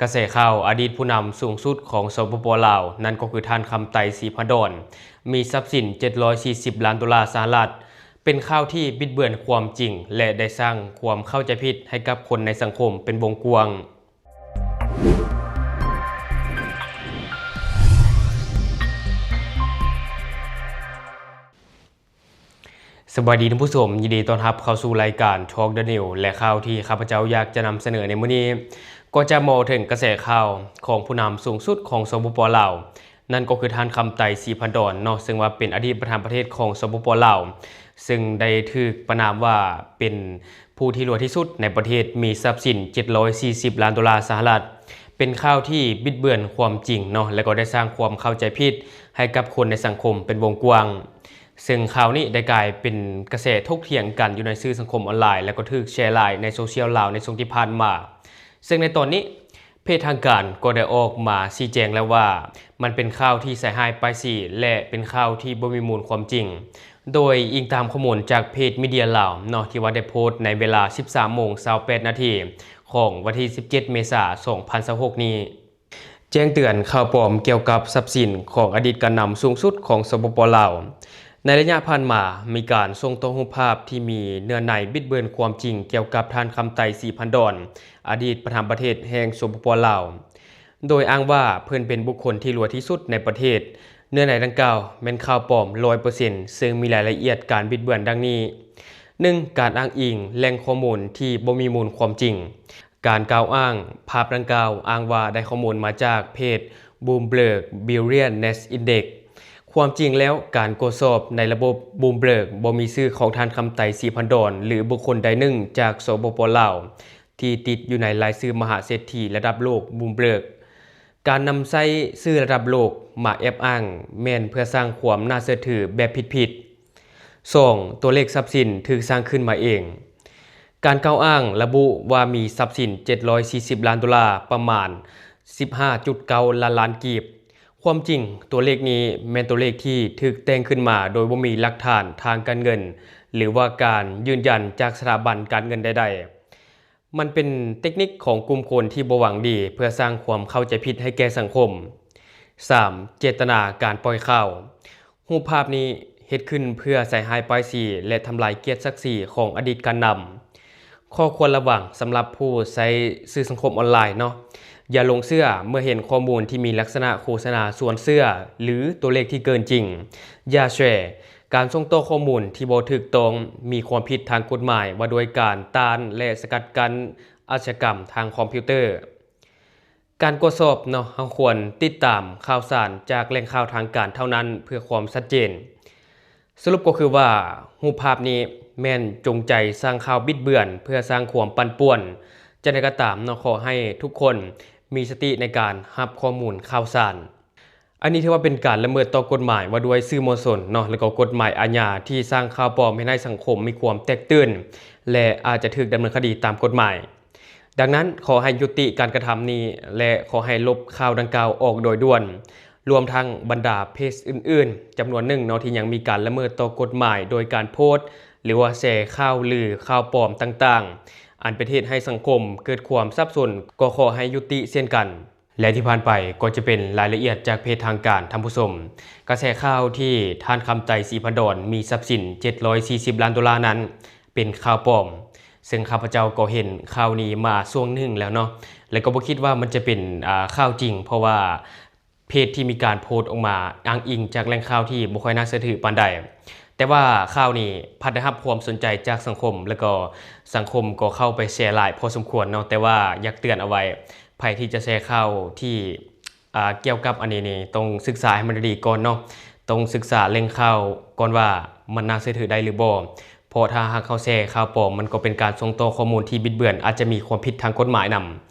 ກະແສຂ່າວອະດີດຜູ້ນຳສູງສຸດຂອງ ສປປ ລາວ ນັ້ນກໍຄືທ່ານ ຄຳໄຕ ສີພັນດອນ ມີຊັບສິນ ເຈັດຮ້ອຍສີ່ສິບລ້ານໂດລາສະຫະລັດ ເປັນຂ່າວທີ່ບິດເບືອນຄວາມຈິງ ແລະ ໄດ້ສ້າງຄວາມເຂົ້າໃຈຜິດໃຫ້ກັບຄົນໃນສັງຄົມເປັນວົງກວ້າງ. ສະບາຍດີທ່ານຜູ້ຊົມ, ຍິນດີຕ້ອນຮັບເຂົ້າສູ່ລາຍການ Talk the News ແລະ ຂ່າວທີ່ຂ້າພະເຈົ້າຢາກຈະນຳສະເໜີໃນມື້ນີ້ ກໍຈະເວົ້າເຖິງກະແສຂ່າວຂອງຜູ້ນຳສູງສຸດຂອງ ສປປ ລາວ ນັ້ນກໍຄືທ່ານ ຄຳໄຕ ສີພັນດອນ ເນາະ, ເຊິ່ງວ່າເປັນອະດີດປະທານປະເທດຂອງ ສປປ ລາວ ເຊິ່ງໄດ້ຖືກປະນາມວ່າເປັນຜູ້ທີ່ລວຍທີ່ສຸດໃນປະເທດ, ມີຊັບສິນ ເຈັດຮ້ອຍສີ່ສິບລ້ານໂດລາສະຫະລັດ, ເປັນຂ່າວທີ່ບິດເບືອນຄວາມຈິງເນາະ ແລະ ກໍໄດ້ສ້າງຄວາມເຂົ້າໃຈຜິດໃຫ້ກັບຄົນໃນສັງຄົມເປັນວົງກວ້າງ. ເຊິ່ງຂ່າວນີ້ໄດ້ກາຍເປັນກະແສຖົກຖຽງກັນຢູ່ໃນສື່ສັງຄົມອອນລາຍ ແລະ ກໍຖືກແຊຫຼາຍໃນໂຊຊຽວລາວໃນຊ່ວງທີ່ຜ່ານມາ. ເຊິ່ງໃນຕອນນີ້ ເພຈທາງການກໍໄດ້ອອກມາຊີ້ແຈງແລ້ວວ່າ ມັນເປັນຂ່າວທີ່ໃສ່ຮ້າຍປ້າຍສີ ແລະ ເປັນຂ່າວທີ່ບໍ່ມີມູນຄວາມຈິງ. ໂດຍອີງຕາມຂໍ້ມູນຈາກເພຈມີເດຍລາວເນາະ ທີ່ວ່າໄດ້ໂພສໃນເວລາ ສິບສາມໂມງ ຊາວແປດນາທີ ຂອງວັນທີ ສິບເຈັດ ເມສາ ສອງພັນຊາວຫົກນີ້ ແຈ້ງເຕືອນຂ່າວປອມກ່ຽວກັບຊັບສິນຂອງອະດີດການນຳສູງສຸດຂອງ ສປປ ລາວ. ໃນໄລຍະຜ່ານມາ ມີການສົ່ງຕໍ່ຮູບພາບທີ່ມີເນື້ອໃນບິດເບືອນຄວາມຈິງກ່ຽວກັບທ່ານ ຄຳໄຕ ສີພັນດອນ ອະດີດປະທານປະເທດແຫ່ງ ສປປ ລາວ ໂດຍອ້າງວ່າເພິ່ນເປັນບຸກຄົນທີ່ລວຍທີ່ສຸດໃນປະເທດ. ເນື້ອໃນດັ່ງກ່າວແມ່ນຂ່າວປອມ ຮ້ອຍເປີເຊັນ ເຊິ່ງມີລາຍລະອຽດການບິດເບືອນດັ່ງນີ້: ໜຶ່ງ ການອ້າງອີງແຫຼ່ງຂໍ້ມູນທີ່ບໍ່ມີມູນຄວາມຈິງ. ການກ່າວອ້າງ ພາບດັ່ງກ່າວອ້າງວ່າໄດ້ຂໍ້ມູນມາຈາກເພຈ Bloomberg Billionaires Index. ຄວາມຈິງແລ້ວ ການກວດສອບໃນລະບົບ Bloomberg ບໍ່ມີຊື່ຂອງທ່ານ ຄຳໄຕ ສີພັນດອນ ຫຼື ບຸກຄົນໃດໜຶ່ງຈາກ ສປປ ລາວ ທີ່ຕິດຢູ່ໃນລາຍຊື່ມະຫາເສດຖີລະດັບໂລກ Bloomberg. ການນຳໃຊ້ຊື່ລະດັບໂລກມາແອບອ້າງ ແມ່ນເພື່ອສ້າງຄວາມໜ້າເຊື່ອຖືແບບຜິດໆ. ສອງ ຕົວເລກຊັບສິນຖືກສ້າງຂຶ້ນມາເອງ. ການກ່າວອ້າງລະບຸວ່າມີຊັບສິນ ເຈັດຮ້ອຍສີ່ສິບລ້ານໂດລາ ປະມານ ສິບຫ້າຈຸດເກົ້າລ້ານລ້ານກີບ. ຄວາມຈິງ ຕົວເລກນີ້ແມ່ນຕົວເລກທີ່ຖືກແຕ່ງຂຶ້ນມາໂດຍບໍ່ມີຫຼັກຖານທາງການເງິນ ຫຼືວ່າການຢືນຢັນຈາກສະຖາບັນການເງິນໃດໆ. ມັນເປັນເຕັກນິກຂອງກຸ່ມຄົນທີ່ບໍ່ຫວັງດີ ເພື່ອສ້າງຄວາມເຂົ້າໃຈຜິດໃຫ້ແກ່ສັງຄົມ. ສາມ ເຈດຕະນາການປ່ອຍຂ່າວ. ຮູບພາບນີ້ເຮັດຂຶ້ນເພື່ອໃສ່ຮ້າຍປ້າຍສີ ແລະ ທຳລາຍກຽດສັກສີຂອງອະດີດການນຳ. ຂໍ້ຄວນລະວັງສຳລັບຜູ້ໃຊ້ສື່ສັງຄົມອອນລາຍເນາະ, ຢ່າຫຼົງເຊື່ອເມື່ອເຫັນຂໍ້ມູນທີ່ມີລັກສະນະໂຄສະນາຊວນເຊື່ອ ຫຼື ຕົວເລກທີ່ເກີນຈິງ. ຢ່າແຊ ການສົ່ງຕໍ່ຂໍ້ມູນທີ່ບໍ່ຖືກຕ້ອງ ມີຄວາມຜິດທາງກົດໝາຍວ່າດ້ວຍການຕ້ານ ແລະ ສະກັດກັ້ນອາຊຍາກຳທາງຄອມພິວເຕີ. ການກວດສອບເນາະ, ເຮົາຄວນຕິດຕາມຂ່າວສານຈາກແຫຼ່ງຂ່າວທາງການເທົ່ານັ້ນເພື່ອຄວາມຊັດເຈນ. ສະຫຼຸບກໍຄືວ່າ ຮູບພາບນີ້ແມ່ນຈົງໃຈສ້າງຂ່າວບິດເບືອນເພື່ອສ້າງຄວາມປັ່ນປ່ວນ. ຈັ່ງໃດກໍຕາມເນາະ, ຂໍໃຫ້ທຸກຄົນມີສະຕິໃນການຮັບຂໍ້ມູນຂ່າວສານ. ອັນນີ້ຖືວ່າເປັນການລະເມີດຕໍ່ກົດໝາຍວ່າດ້ວຍສື່ມວນຊົນເນາະ ແລະ ກໍກົດໝາຍອາຍາທີ່ສ້າງຂ່າວປອມເຮັດໃຫ້ສັງຄົມມີຄວາມແຕກຕື່ນ ແລະ ອາດຈະຖືກດຳເນີນຄະດີຕາມກົດໝາຍ. ດັ່ງນັ້ນ, ຂໍໃຫ້ຍຸຕິການກະທຳນີ້ ແລະ ຂໍໃຫ້ລົບຂ່າວດັ່ງກ່າວອອກໂດຍດ່ວນ, ລວມທັງບັນດາເພຈອື່ນໆ ຈຳນວນໜຶ່ງເນາະ ທີ່ຍັງມີການລະເມີດຕໍ່ກົດໝາຍໂດຍການໂພສ ຫຼືວ່າແຊຂ່າວລືຂ່າວປອມຕ່າງໆ ອັນເປັນເຫດໃຫ້ສັງຄົມເກີດຄວາມສັບສົນ ກໍຂໍໃຫ້ຍຸຕິເຊັ່ນກັນ. ແລະ ທີ່ຜ່ານໄປກໍຈະເປັນລາຍລະອຽດຈາກເພຈທາງການ, ທ່ານຜູ້ຊົມ. ກະແສຂ່າວທີ່ທ່ານ ຄຳໄຕ ສີພັນດອນ ມີຊັບສິນ ເຈັດຮ້ອຍສີ່ສິບລ້ານໂດລານັ້ນ ເປັນຂ່າວປອມ, ເຊິ່ງຂ້າພະເຈົ້າກໍເຫັນຂ່າວນີ້ມາຊ່ວງໜຶ່ງແລ້ວເນາະ ແລະ ກໍບໍ່ຄິດວ່າມັນຈະເປັນ ອາ ຂ່າວຈິງ, ເພາະວ່າເພຈທີ່ມີການໂພສອອກມາອ້າງອີງຈາກແຫຼ່ງຂ່າວທີ່ບໍ່ຄ່ອຍໜ້າເຊື່ອຖືປານໃດ. ແຕ່ວ່າຂ່າວນີ້ພັດໄດ້ຮັບຄວາມສົນໃຈຈາກສັງຄົມ ແລະ ກໍສັງຄົມກໍເຂົ້າໄປແຊຫຼາຍພໍສົມຄວນເນາະ, ແຕ່ວ່າຢາກເຕືອນເອົາໄວ້ ໃຜທີ່ຈະແຊຂ່າວທີ່ ອ່າ ກ່ຽວກັບອັນນີ້ນີ້ ຕ້ອງສຶກສາໃຫ້ມັນດີໆກ່ອນເນາະ, ຕ້ອງສຶກສາແຫຼ່ງຂ່າວກ່ອນວ່າມັນໜ້າເຊື່ອຖືໄດ້ຫຼືບໍ່, ເພາະຖ້າຫາກເຮົາແຊຂ່າວປອມ ມັນກໍເປັນການສົ່ງຕໍ່ຂໍ້ມູນທີ່ບິດເບືອນ, ອາດຈະມີຄວາມຜິດທາງກົດໝາຍນຳ.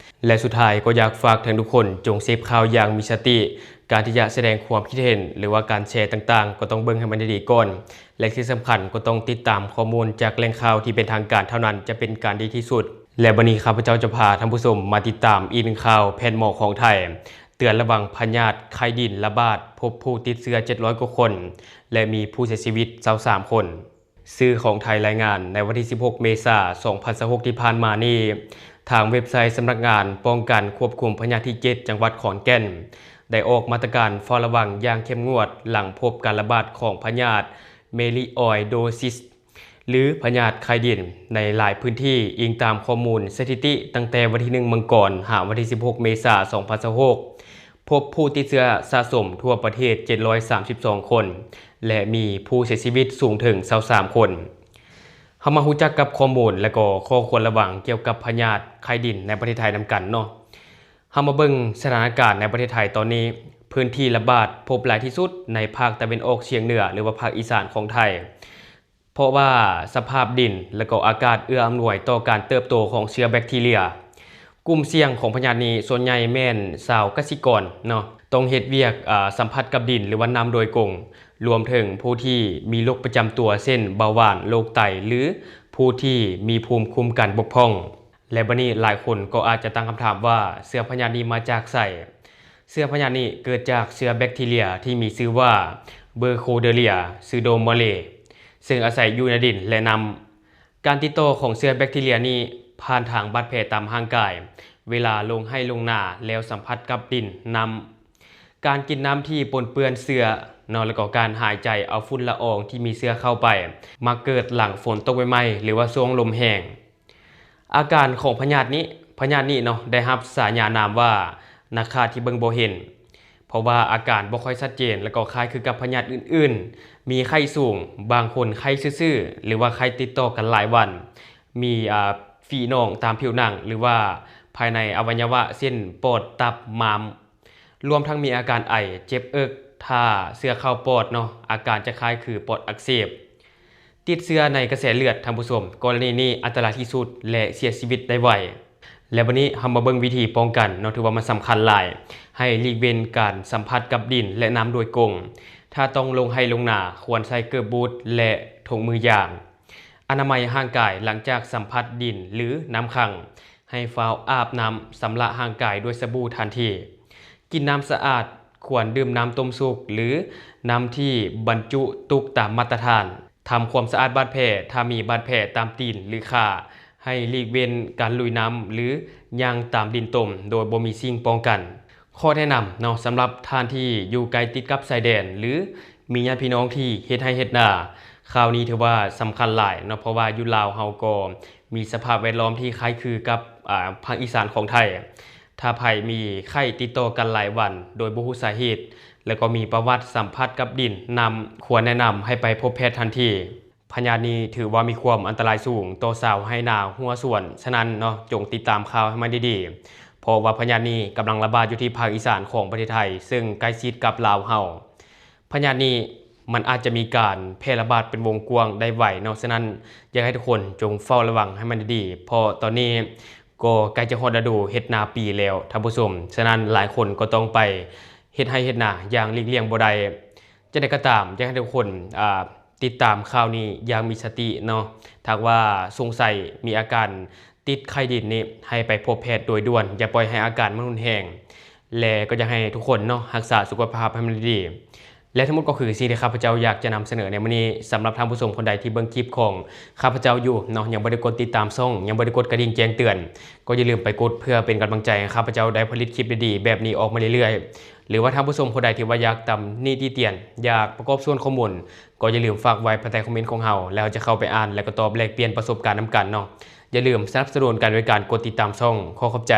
ແລະ ສຸດທ້າຍກໍຢາກຝາກເຖິງທຸກຄົນ ຈົ່ງເສບຂ່າວຢ່າງມີສະຕິ, ການທີ່ຈະສະແດງຄວາມຄິດເຫັນ ຫຼືວ່າການແຊຕ່າງໆ ກໍຕ້ອງເບິ່ງໃຫ້ມັນດີໆກ່ອນ, ແລະ ທີ່ສຳຄັນກໍຕ້ອງຕິດຕາມຂໍ້ມູນຈາກແຫຼ່ງຂ່າວທີ່ເປັນທາງການເທົ່ານັ້ນ ຈະເປັນການດີທີ່ສຸດ. ແລະ ບັດນີ້ຂ້າພະເຈົ້າຈະພາທ່ານຜູ້ຊົມມາຕິດຕາມອີກໜຶ່ງຂ່າວ, ແພດໝໍຂອງໄທເຕືອນລະວັງພະຍາດໄຂ້ດິນລະບາດ, ພົບຜູ້ຕິດເຊື້ອເຈັດຮ້ອຍກວ່າຄົນ ແລະ ມີຜູ້ເສຍຊີວິດຊາວສາມຄົນ. ສື່ຂອງໄທລາຍງານໃນວັນທີສິບຫົກ ເມສາ ສອງພັນຊາວຫົກທີ່ຜ່ານມານີ້, ທາງເວັບໄຊສຳນັກງານປ້ອງກັນຄວບຄຸມພະຍາດທີເຈັດ ຈັງຫວັດຂອນແກ່ນ ໄດ້ອອກມາດຕະການເຝົ້າລະວັງຢ່າງເຂັ້ມງວດ ຫຼັງພົບການລະບາດຂອງພະຍາດ Maleidosis ຫຼື ພະຍາດໄຂ້ດິນ ໃນຫຼາຍພື້ນທີ່, ອີງຕາມຂໍ້ມູນສະຖິຕິຕັ້ງແຕ່ວັນທີໜຶ່ງ ມັງກອນ ຫາວັນທີສິບຫົກ ເມສາ ສອງພັນຊາວຫົກ ພົບຜູ້ຕິດເຊື້ອສະສົມທົ່ວປະເທດ ເຈັດຮ້ອຍສາມສິບສອງຄົນ ແລະ ມີຜູ້ເສຍຊີວິດສູງເຖິງ ຊາວສາມຄົນ. ເຮົາມາຮູ້ຈັກກັບຂໍ້ມູນ ແລະ ກໍຂໍ້ຄວນລະວັງກ່ຽວກັບພະຍາດໄຂ້ດິນໃນປະເທດໄທນຳກັນເນາະ. ເຮົາມາເບິ່ງສະຖານະການໃນປະເທດໄທຕອນນີ້, ພື້ນທີ່ລະບາດພົບຫຼາຍທີ່ສຸດໃນພາກຕາເວັນອອກສຽງເໜືອ ຫຼືວ່າພາກອີສານຂອງໄທ, ເພາະວ່າສະພາບດິນ ແລະ ກໍອາກາດເອື້ອອຳນວຍຕໍ່ການເຕີບໂຕຂອງເຊື້ອແບັກທີເຣຍ. ກຸ່ມສ່ຽງຂອງພະຍາດນີ້ສ່ວນໃຫຍ່ແມ່ນຊາວກະສິກອນເນາະ, ຕ້ອງເຮັດວຽກ ອາ ສຳຜັດກັບດິນ ຫຼືວ່ານ້ຳໂດຍກົງ, ລວມເຖິງຜູ້ທີ່ມີໂລກປະຈຳຕົວ ເຊັ່ນ ເບົາຫວານ, ໂລກໄຕ ຫຼື ຜູ້ທີ່ມີພູມຄຸ້ມກັນບົກຜ່ອງ. ແລະ ບັດນີ້ຫຼາຍຄົນກໍອາດຈະຕັ້ງຄຳຖາມວ່າ ເຊື້ອພະຍາດນີ້ມາຈາກໃສ? ເຊື້ອພະຍາດນີ້ເກີດຈາກເຊື້ອແບັກທີເຣຍທີ່ມີຊື່ວ່າ Burkholderia pseudomonas ເຊິ່ງອາໄສຢູ່ໃນດິນ ແລະ ນ້ຳ. ການຕິດຕໍ່ຂອງເຊື້ອແບັກທີເຣຍນີ້ຜ່ານທາງບາດແຜຕາມຮ່າງກາຍ, ເວລາລົງໄຮ່ລົງນາແລ້ວສຳຜັດກັບດິນ, ນ້ຳ, ການກິນນ້ຳທີ່ປົນເປື້ອນເຊື້ອເນາະ ແລ້ວກໍການຫາຍໃຈເອົາຝຸ່ນລະອອງທີ່ມີເຊື້ອເຂົ້າໄປ ມັກເກີດຫຼັງຝົນຕົກໃໝ່ໆ ຫຼືວ່າຊ່ວງລົມແຮງ. ອາການຂອງພະຍາດນີ້, ພະຍາດນີ້ເນາະ ໄດ້ຮັບສາຍານາມວ່າ ນັກຂ້າທີ່ເບິ່ງບໍ່ເຫັນ ເພາະວ່າອາການບໍ່ຄ່ອຍຊັດເຈນ ແລ້ວກໍຄ້າຍຄືກັບພະຍາດອື່ນໆ, ມີໄຂ້ສູງ, ບາງຄົນໄຂ້ຊື່ໆ ຫຼືວ່າໄຂ້ຕິດຕໍ່ກັນຫຼາຍວັນ, ມີ ອາ ຝີໜອງຕາມຜິວໜັງ ຫຼືວ່າພາຍໃນອະໄວຍະວະ ເຊັ່ນ ປອດ, ຕັບ, ມ້າມ, ລວມທັງມີອາການໄອ, ເຈັບເອິກ, ຖ້າເຊື້ອເຂົ້າປອດເນາະ, ອາການຈະຄ້າຍຄືປອດອັກເສບ. ຕິດເຊື້ອໃນກະແສເລືອດ, ທ່ານຜູ້ຊົມ, ກໍລະນີນີ້ອັນຕະລາຍທີ່ສຸດ ແລະ ເສຍຊີວິດໄດ້ໄວ. ແລະ ບັດນີ້ເຮົາມາເບິ່ງວິທີປ້ອງກັນເນາະ, ຖືວ່າມັນສຳຄັນຫຼາຍ. ໃຫ້ຫຼີກເວັ້ນການສຳຜັດກັບດິນ ແລະ ນ້ຳໂດຍກົງ. ຖ້າຕ້ອງລົງໄຮ່ລົງນາ, ຄວນໃສ່ເກີບບູດ ແລະ ຖົງມືຢາງ. ອະນາໄມຮ່າງກາຍຫຼັງຈາກສຳຜັດດິນ ຫຼື ນ້ຳຂັງ. ໃຫ້ຟ້າວອາບນ້ຳຊຳລະຮ່າງກາຍດ້ວຍສະບູທັນທີ. ກິນນ້ຳສະອາດ, ຄວນດື່ມນ້ຳຕົ້ມສຸກ ຫຼື ນ້ຳທີ່ບັນຈຸຕຸກຕາມມາດຕະຖານ. ທຳຄວາມສະອາດບາດແຜ, ຖ້າມີບາດແຜຕາມຕີນ ຫຼື ຂາ, ໃຫ້ຫຼີກເວັ້ນການລຸຍນ້ຳ ຫຼື ຍ່າງຕາມດິນຕົມໂດຍບໍ່ມີສິ່ງປ້ອງກັນ. ຂໍ້ແນະນຳເນາະ, ສຳລັບທ່ານທີ່ຢູ່ໃກ້ຕິດກັບຊາຍແດນ ຫຼື ມີຍາດພີ່ນ້ອງທີ່ເຮັດໄຮ່ເຮັດນາ, ຂ່າວນີ້ຖືວ່າສຳຄັນຫຼາຍເນາະ, ເພາະວ່າຢູ່ລາວເຮົາກໍມີສະພາບແວດລ້ອມທີ່ຄ້າຍຄືກັບ ອາ ພາກອີສານຂອງໄທ. ຖ້າໃຜມີໄຂ້ຕິດຕໍ່ກັນຫຼາຍວັນໂດຍບໍ່ຮູ້ສາເຫດ ແລະ ກໍມີປະຫວັດສຳຜັດກັບດິນ, ນ້ຳ, ຄວນແນະນຳໃຫ້ໄປພົບແພດທັນທີ. ພະຍາດນີ້ຖືວ່າມີຄວາມອັນຕະລາຍສູງຕໍ່ຊາວໄຮ່ນາຮົ້ວສວນ, ສະນັ້ນເນາະ, ຈົ່ງຕິດຕາມຂ່າວໃຫ້ມັນດີໆ, ເພາະວ່າພະຍາດນີ້ກຳລັງລະບາດຢູ່ທີ່ພາກອີສານຂອງປະເທດໄທ, ເຊິ່ງໃກ້ຊິດກັບລາວເຮົາ. ພະຍາດນີ້ມັນອາດຈະມີການແຜ່ລະບາດເປັນວົງກວ້າງໄດ້ໄວເນາະ, ສະນັ້ນຢາກໃຫ້ທຸກຄົນຈົ່ງເຝົ້າລະວັງໃຫ້ມັນດີໆ, ເພາະຕອນນີ້ກໍໃກ້ຈະຮອດລະດູເຮັດນາປີແລ້ວ, ທ່ານຜູ້ຊົມ. ສະນັ້ນຫຼາຍຄົນກໍຕ້ອງໄປເຮັດໄຮ່ເຮັດນາຢ່າງຫຼີກລ່ຽງບໍ່ໄດ້. ຈັ່ງໃດກໍຕາມ, ຢາກໃຫ້ທຸກຄົນ ອາ ຕິດຕາມຂ່າວນີ້ຢ່າງມີສະຕິເນາະ. ຖ້າຫາກວ່າສົງໄສມີອາການຕິດໄຂ້ດິນນີ້, ໃຫ້ໄປພົບແພດໂດຍດ່ວນ, ຢ່າປ່ອຍໃຫ້ອາການມັນຮຸນແຮງ. ແລະ ກໍຢາກໃຫ້ທຸກຄົນເນາະ, ຮັກສາສຸຂະພາບໃຫ້ມັນດີ. ແລະ ທັງໝົດກໍຄືສິ່ງທີ່ຂ້າພະເຈົ້າຢາກຈະນຳສະເໜີໃນມື້ນີ້. ສຳລັບທ່ານຜູ້ຊົມຄົນໃດທີ່ເບິ່ງຄລິບຂອງຂ້າພະເຈົ້າຢູ່ເນາະ, ຍັງບໍ່ໄດ້ກົດຕິດຕາມຊ່ອງ, ຍັງບໍ່ໄດ້ກົດກະດິ່ງແຈ້ງເຕືອນ, ກໍຢ່າລືມໄປກົດເພື່ອເປັນກຳລັງໃຈໃຫ້ຂ້າພະເຈົ້າໄດ້ຜະລິດຄລິບດີໆແບບນີ້ອອກມາເລື້ອຍໆ. ຫຼືວ່າທ່ານຜູ້ຊົມຄົນໃດທີ່ວ່າຢາກຕຳໜິຕິຕຽນ, ຢາກປະກອບສ່ວນຂໍ້ມູນ, ກໍຢ່າລືມຝາກໄວ້ພາຍໃຕ້ຄອມເມັນຂອງເຮົາ, ແລ້ວເຮົາຈະເຂົ້າໄປອ່ານ ແລະ ກໍຕອບແລກປ່ຽນປະສົບການນຳກັນເນາະ. ຢ່າລືມສະໜັບສະໜູນກັນໂດຍການກົດຕິດຕາມຊ່ອງ. ຂໍຂອບໃຈ.